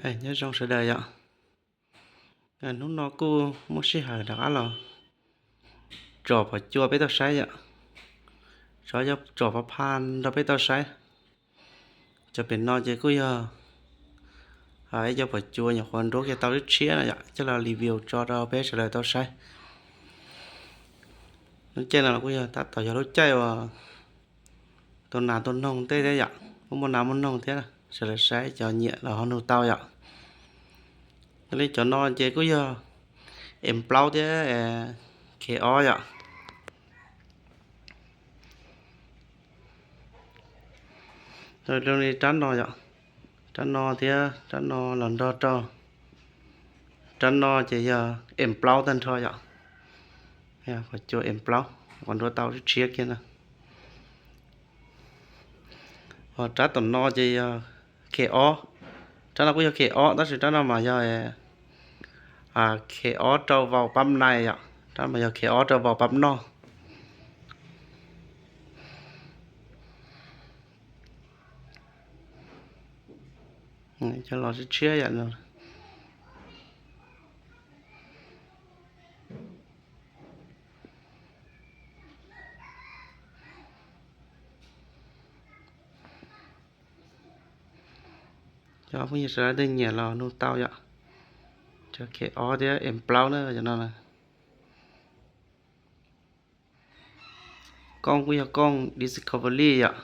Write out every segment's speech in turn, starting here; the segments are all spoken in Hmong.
Nyob zoo sawv daws yom. Hnub no kuj muaj sij hawm rov qab los tsom phom cua peb tau saib yom. Tsom, tsom pov pha nrog peb tau saib. Cov pem no ces kuj yog ib co phom cua nyuam qhuav nruab kiag tau tshiab tshiab no yom, coj los review tso rau peb sawv daws tau saib. Lub caij no kuj yog tab tom yog lub caij uas tua nas tua noog tej thiab yom, muaj muaj nas muaj noog thiab, sawv daws saib cov nyiam los ho nug tau yom. Yog li cov no ces kuj yog em plaub thiab khe ob yom. Zoo li rab no yom, rab no thiab rab no los nrog rau, rab no ces yog em plaub tag nrho yom. Phom cua em plaub, qhov nruab tau tshiab kiag na. Ho rab tom no ces yog khe ob, rab no kuj yog khe ob tab sis rab no mas yog khe ob rau vau pab nais yom, rab no mas yog khe ob rau vau pab noj. Cov los tshiab tshiab yom. Cov phooj ywg sawv daws leej twg nyiam los nug tau yom. Cov khe ob thiab em plaub na, cov no na. Kooj kuj yog kooj Discovery yom.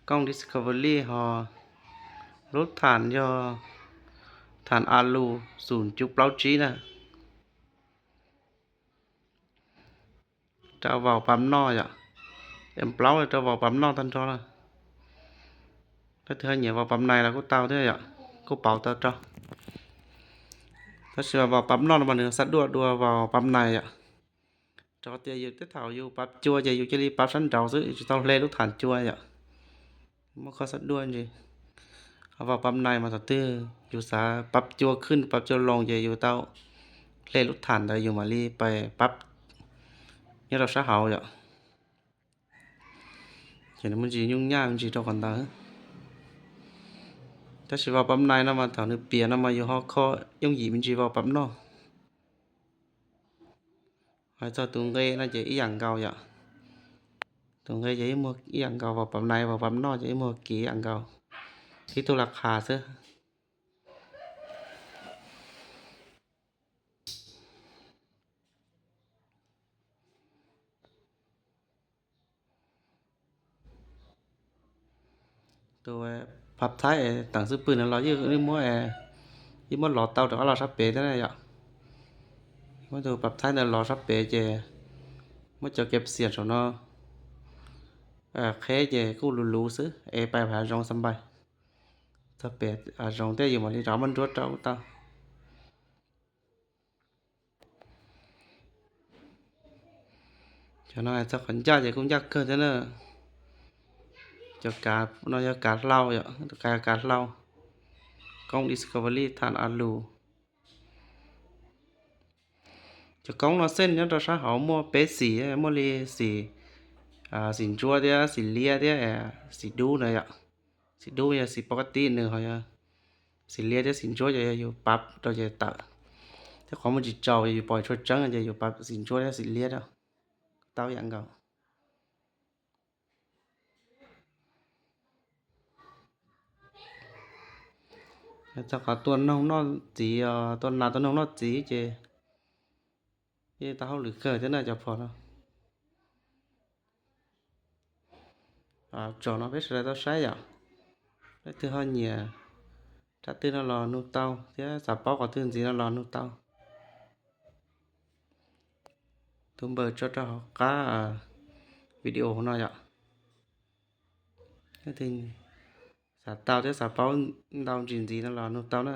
Kooj Discovery ho lub thaam yog thaam a lus xum cuv plaub tsib na. Rau vau pab noj yom. Em plaub rau vau pab noj tag nrho na. Leej twg ho nyiam vau pab nais los kuj tau thiab yom, kuj pauv tau rau. Tab sis vau pab noj no mas nws xab duaj dua vau pab nais yom. Rau qhov tias yus tej thaum yus pab cua ces yus cia li pab sab nraud xwb, yus tsis tau hle lub thaam cua yom. Muaj qhov xab duaj ntsis. Vau pab nais mas thaum twg yus xav pab cua khwb pab cua loo ces yus tau hle lub thaam ntawd yus mam li pab nyob rau sab hauv yom. Ces nws muaj ntsis nyuj nyaj me ntsis rau qhov ntawd. Tab sis vau pab nais no mas thaum nws piam no mas yus ho kho yooj yim me ntsis vau pab noj. Hais txog tus nqe no ces ib yam nkaus yom. Tus nqe ces ib muag ib yam nkaus, vau pab nais vau pab noj ces ib muag kiv ib yam nkaus, ib tug laj qha xwb. Tus pab thaib teem xwb pwg no los yeej muab, yeej muab lov tau rov qab los sab pem thiab na yom. Muab tus pab thaib ntawd los sab pem ces muab cov kev xiam saum no qheb ces kuj luv luv xwb es pais hav zoov xab npais. Txog pem hav zoov thiab yus mam li rov muab nruab rau kuj tau. Cov no hais txog qhov ncaj ces kuj ncaj kawg thiab na. Cov kav no yog kav hlau yom, kav, kav hlau. Koob Discovery thaam a lus. Cov koob no xej nyob rau sab hauv muaj peb xim, muaj li xim, xim ntsuab thiab xim liab thiab xim dub na yom. Xim dub yog xim pov ka tib, nws ho yog xim liab thiab xim ntsuab ces yog yus pab rau ces tawm. Thiab qhov muaj tsis tsaus ces yus pom tshua tseeb ces yus pab xim ntsuab thiab xim liab rau. Tau ib yam nkaus. Txog qhov tua noog noj txiv, tua nas tua noog noj txiv ces yeej tau hauj lwm kawg thiab na cov phom no. Tsom no peb sawv daws tau saib yom. Leej twg ho nyiam rab twg no los nug tau thiab xav paub qhov twg ntxiv no los nug tau. Tus npawb tso rau hauv qab video no yom. Leej twg xav tau thiab xav paub ntau ntsis ntxiv no los nug tau na.